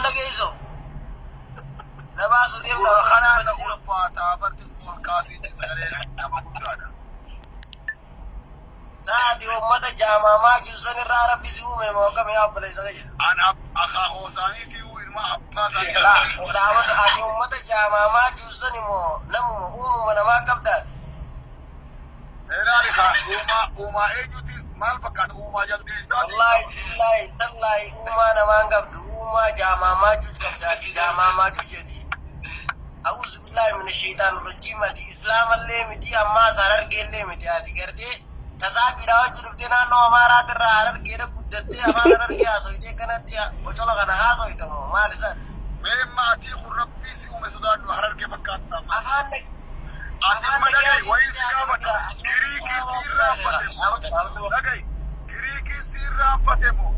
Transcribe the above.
Dhageessu. Na baasuu deemta. Gurra kanaan na ulfaataa barti ol kaasii sagalee nama guddaadha. Saati uummata jaamaamaa jiru san irraa Rabbi si uume moo akkami, yaa obboleessa kiyya? An akaakoo isaaniitii ilma abbaa isaanii. Daawwatu, ati uummata jaamaamaa jiru san immoo namuma uumuma namaa qabdaati. Ilaali kaa, uumaa uumaa eenyuti? Maal fakkaata? Uumaa jaldeessaati? Wallaahi, billaahi, tallaahi, uumaa namaan qabdu, uumaa jaamaamaa jiru qabdaati, jaamaamaa jiru jedhi. A'uuzu billaahi mina shaytaan rajiim. Ati islaamallee miti, ammaa Harargeellee miti. Ati gartee tasaa biraa hojii dhuftee naannoo Amaaraatirraa Harargeedha guddattee afaan Harargee haasoytee kanatti bocola kana haasoytamoo maal isaan? Mee maatii kun, Rabbii si uume sodaadhu, Harargee fakkaata. Afaan Ati amma dhaga'i, wayiin si gaafadha. Giriikii si irraanfate moo? Dhaga'i, Giriikii si irraanfate moo?